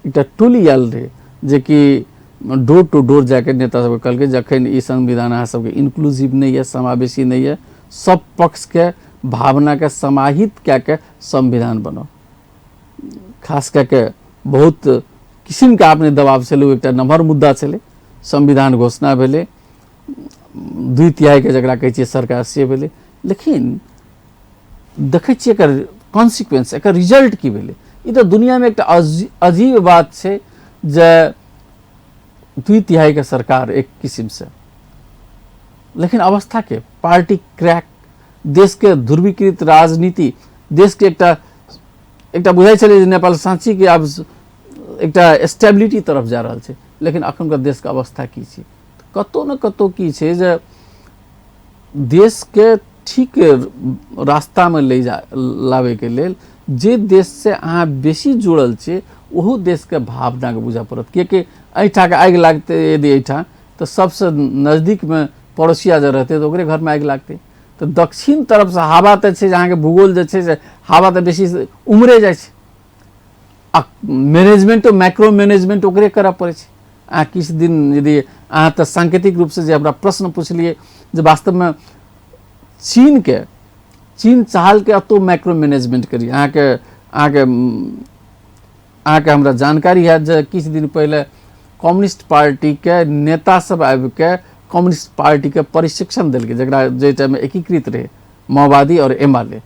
एकटा टोली आयल रहै जेकि डोर टू डोर जाके नेता सबके कहलकै जखन ई संविधान अहाँ सबके इंक्लूसिव नहि यऽ, समावेशी नहि यऽ, सब पक्षके भावनाके समाहित कए के संविधान बनाउ। खास कए के बहुत किसिमके अपने दबाव छलै, ओ एकटा नमहर मुद्दा छलै। संविधान घोषणा भेलै, 2/3 के जकरा कहै छियै सरकार से भेलै। लेकिन देखै छियै एकर कॉन्सिक्वेंस, एकर रिजल्ट की भेलै। ई तऽ दुनियामे एकटा अजीब बात छै जे 2/3 के सरकार एक किसिमसँ, लेकिन अवस्था के पार्टी क्रैक, देशके ध्रुवीकृत राजनीति, देशके एकटा एकटा बुझाइ छलै जे नेपाल साँचीके आब एकटा स्टेबिलिटी तरफ जा रहल छै, लेकिन अखुनका देशके अवस्था की छै? कतौ ने कतौ की छै जे देशके ठीक रास्तामे ले जा लाबैके लेल जे देशसँ अहाँ बेसी जुड़ल छियै ओहो देशके भावनाके बुझऽ पड़त। किएकि एहिठामके आगि लागतै यदि एहिठाम तऽ सबसँ नजदीकमे पड़ोसिया जे रहतै तऽ ओकरे घरमे आगि लागतै। तऽ दक्षिण तरफसँ हवा तऽ छै जे अहाँके भूगोल जे छै से हवा तऽ बेसी उमरे जाइ छै आ मैनेजमेंटो माइक्रो मैनेजमेंट ओकरे करऽ पड़ै छै। अहाँ किछु दिन यदि अहाँ तऽ सांकेतिक रूपसँ जे हमरा प्रश्न पुछलियै जे वास्तवमे चीनके चीन चाहलकै एतौ माइक्रो मैनेजमेंट करी। अहाँके अहाँके अहाँके हमरा जानकारी हैत जे किछु दिन पहिले कम्युनिस्ट पार्टीके नेता सब आबिके कम्युनिस्ट पार्टीके प्रशिक्षण देलकै, जकरा जाहि टाइममे एकीकृत रहै माओवादी आओर एमाले।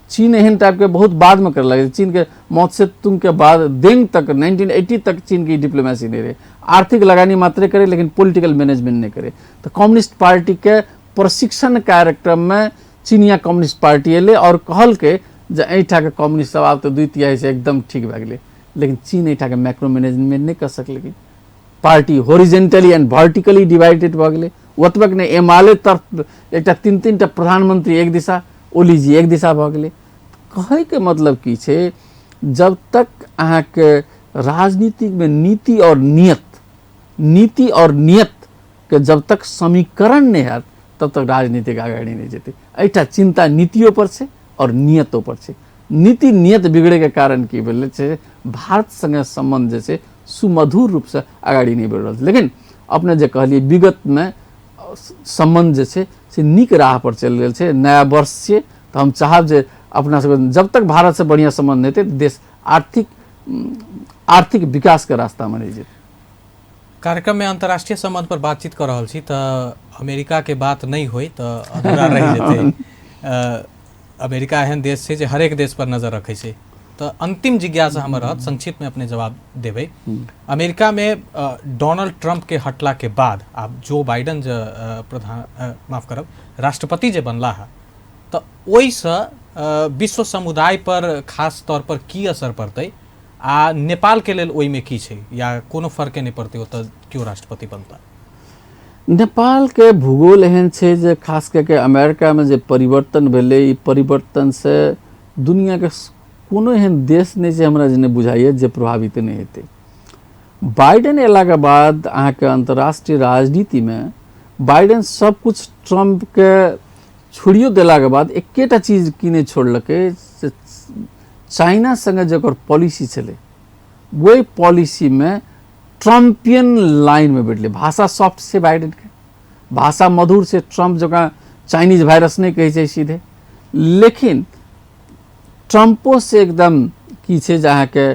चीन एहन टाइपके बहुत बादमे करऽ लगलै। चीनके मौत्से तुंग के बाद देंग तक 1980 तक चीनके डिप्लोमेसी नहि रहै, आर्थिक लगानी मात्रे करै लेकिन पॉलिटिकल मैनेजमेंट नहि करै। तऽ कम्युनिस्ट पार्टीके प्रशिक्षण कार्यक्रममे चीनिया कम्युनिस्ट पार्टी एलै आओर कहलकै जे एहिठामके कम्युनिस्ट सब आब तऽ 2/3 से एकदम ठीक भए गेलै। लेकिन चीन एहिठामके माइक्रो मैनेजमेंट नहि कऽ सकलै। Party horizontally and vertically divided भऽ गेलै। ओतबक नहि, एमाले तरफ एकटा 3-3 टा प्रधानमंत्री एक दिशा, ओलीजी एक दिशा भऽ गेलै। कहैके मतलब की छै, जब तक अहाँके राजनीतिमे नीति और नियत, नीति और नियत के जब तक समीकरण नहि हैत तब तक राजनीतिक अगाडि नहि जेतै। एहिटा चिन्ता नीतियो पर छै और नियतो पर छै। नीति नियत बिगड़े के कारण की भेलै छै, भारत संगे सम्बन्ध जे छै सुमधुर रूपसँ अगाडि नहि बढ़ि रहल छै। लेकिन अपने जे कहलियै विगतमे सम्बन्ध जे छै से नीक राह पर चलि गेल छै। नया वर्ष छियै तऽ हम चाहब जे अपना सबके जब तक भारतसँ बढ़िआँ सम्बन्ध हेतै देश आर्थिक आर्थिक विकासके रास्तामे नहि जेतै। कार्यक्रममे अंतर्राष्ट्रीय संबंध पर बातचीत कर रहल छी तऽ अमेरिका के बात नहि होय तऽ अधूरा रहि जेतै। अमेरिका एहन देश छै जे हरेक देश पर नजर रखै छै। तऽ अंतिम जिज्ञासा हमर रहत, संक्षिप्त में अपने जवाब देबै। अमेरिका में डोनाल्ड ट्रंप के हटला के बाद आब जो बाइडन जे प्रधान माफ करब राष्ट्रपति जे बनला है, तऽ ओहिसँ विश्व समुदाय पर खास तौर पर की असर पड़तै आ नेपाल के लेल ओहिमे की छै, या कोनो फर्के नहि पड़तै ओतऽ केओ राष्ट्रपति बनता? नेपालके भूगोल एहन छै जे खास कऽ के अमेरिकामे जे परिवर्तन भेलै, ई परिवर्तनसँ दुनिआके कोनो एहन देश नहि छै हमरा जे नहि बुझाइए जे प्रभावित नहि हेतै। बाइडेन अयलाके बाद अहाँके अन्तर्राष्ट्रीय राजनीतिमे बाइडेन सब कुछ ट्रम्पके छोड़ियो देलाके बाद एकेटा चीज की नहि छोड़लकै, से चाइना संगे जे ओकर पॉलिसी छलै ओहि पॉलिसीमे ट्रम्पियन लाइनमे बैठलै। भाषा सॉफ्ट छै बाइडेनके, भाषा मधुर छै, ट्रम्प जकाँ चाइनीज वायरस नहि कहै छै सीधे, लेकिन ट्रम्पो से एकदम की छै जे अहाँके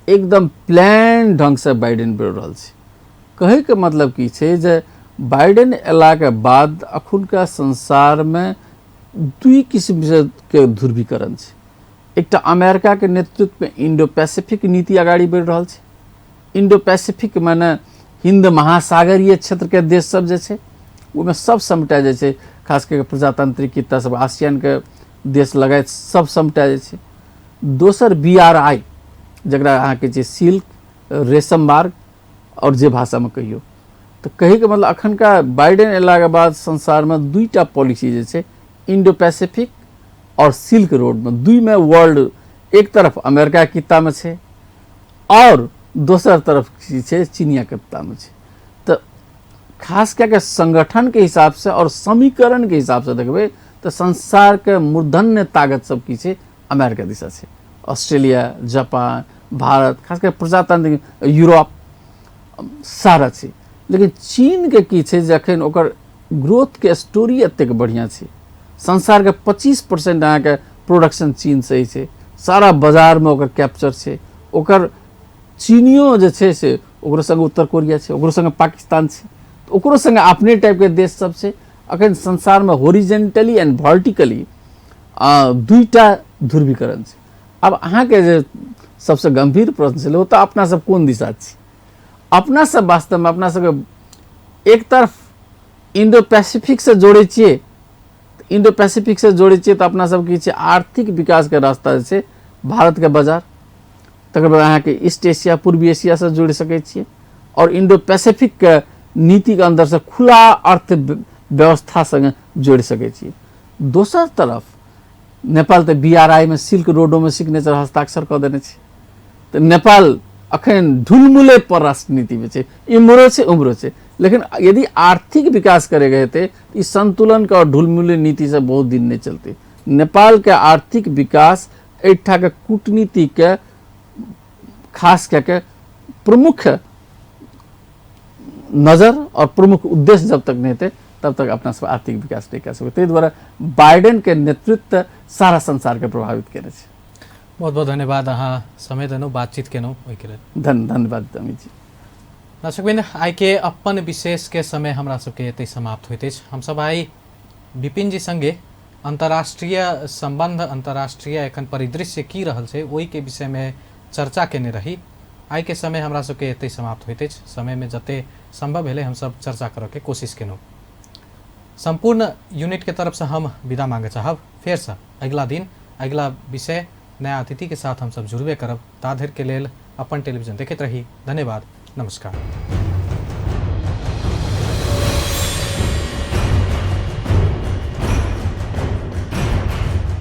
एकदम प्लान ढङ्गसँ बाइडेन बढ़ि रहल छै। कहैके मतलब की छै जे बाइडेन अयलाके बाद अखुनका संसारमे दुई किसिमके ध्रुवीकरण छै। एकटा अमेरिकाके नेतृत्वमे इंडो पैसिफिक नीति अगाडि बढ़ि रहल छै। इंडो पैसिफिक माने हिंद महासागरीय क्षेत्रके देश सब जे छै ओहिमे सब समेटा जाइ छै, खास कऽ प्रजातांत्रिक कित्ता सब आसियानके देश लगायत सब समेटा जाइ छै। दोसर BRI जकरा अहाँके छै सिल्क रेशम मार्ग और जे भाषामे कहियौ, तऽ कहैके मतलब अखनका बाइडेन अयलाके बाद संसारमे दुईटा पॉलिसी जे छै इंडो पैसिफिक और सिल्क रोडमे, दुईमे वर्ल्ड एक तरफ अमेरिका कित्तामे छै और दोसर तरफ की छै चीनिया कित्तामे छै। तऽ खास कए के संगठनके हिसाबसँ और समीकरणके हिसाबसँ देखबै तऽ संसारके मूर्धन्य ताकत सब की छै अमेरिका दिशा छै। ऑस्ट्रेलिया, जापान, भारत, खास कऽ प्रजातांत्रिक यूरोप सारा छै। लेकिन चीनके की छै जे अखन ओकर ग्रोथके स्टोरी एतेक बढ़िआँ छै, संसारके 25% अहाँके प्रोडक्शन चीनसँ होइ छै, सारा बाजारमे ओकर कैप्चर छै। ओकर चीनियो जे छै से ओकरो संगे उत्तर कोरिया छै, ओकरो संगे पाकिस्तान छै, ओकरो संगे अपने टाइपके देश सब छै। अखन संसारमे होरिजेंटली एंड वर्टिकली दुईटा ध्रुवीकरण छै। आब अहाँके जे सबसँ गंभीर प्रश्न छलै ओ तऽ अपना सब कोन दिशा छी। अपना सब वास्तवमे अपना सबके एक तरफ इंडो पैसिफिकसँ जोड़ै छियै, इंडो पैसिफिकसँ जोड़ै छियै तऽ अपना सब की छै आर्थिक विकासके रास्ता जे छै भारतके बाजार, तकर बाद अहाँके ईस्ट एशिया पूर्वी एशियासँ जोड़ि सकै छियै और इंडो पैसिफिकके नीतिके अन्दरसँ खुला अर्थ व्यवस्था संगे जोड़ि सकै छियै। दोसर तरफ नेपाल तऽ BRI मे सिल्क रोडोमे सिग्नेचर हस्ताक्षर कऽ देने छै, तऽ नेपाल अखन ढुलमुले परराष्ट्र नीतिमे छै, इम्हरो छै उम्हरो छै। लेकिन यदि आर्थिक विकास करैके हेतै तऽ ई संतुलनके और ढुलमुले नीतिसँ बहुत दिन नहि चलतै। नेपालके आर्थिक विकास एहिठामके कूटनीतिके खास कए के प्रमुख नजर और प्रमुख उद्देश्य जब तक नहीं हेतै तब तक अपना सब आर्थिक विकास नहि कऽ सकबै। ताहि दुआरे बाइडेन के नेतृत्व सारा संसार के प्रभावित केने छै। बहुत बहुत धन्यवाद, अहाँ समय देलहुँ, बातचीत केलहुँ, ओहिके लेल धन्यवाद अमित जी। दर्शकवृंद, आइ के अपन विशेष के समय हमरा सबके एतै समाप्त होइत अछि। हमसब आइ विपिन जी संगे अंतर्राष्ट्रीय संबंध, अंतर्राष्ट्रीय एखन परिदृश्य की रहल छै ओहिके विषयमे चर्चा केने रही। आइ के समय हमरा सबके एतै समाप्त होइत अछि। समयमे जते संभव भेलै हमसब चर्चा करऽके कोशिश केलहुँ। संपूर्ण यूनिट के तरफ से हम विदा मांगे चाहब। फेरसँ अगिला दिन अगिला विषय नया अतिथि के साथ हमसब जुड़बे करब। ता धरि के लेल अपन टेलीविजन देखैत रही। धन्यवाद, नमस्कार।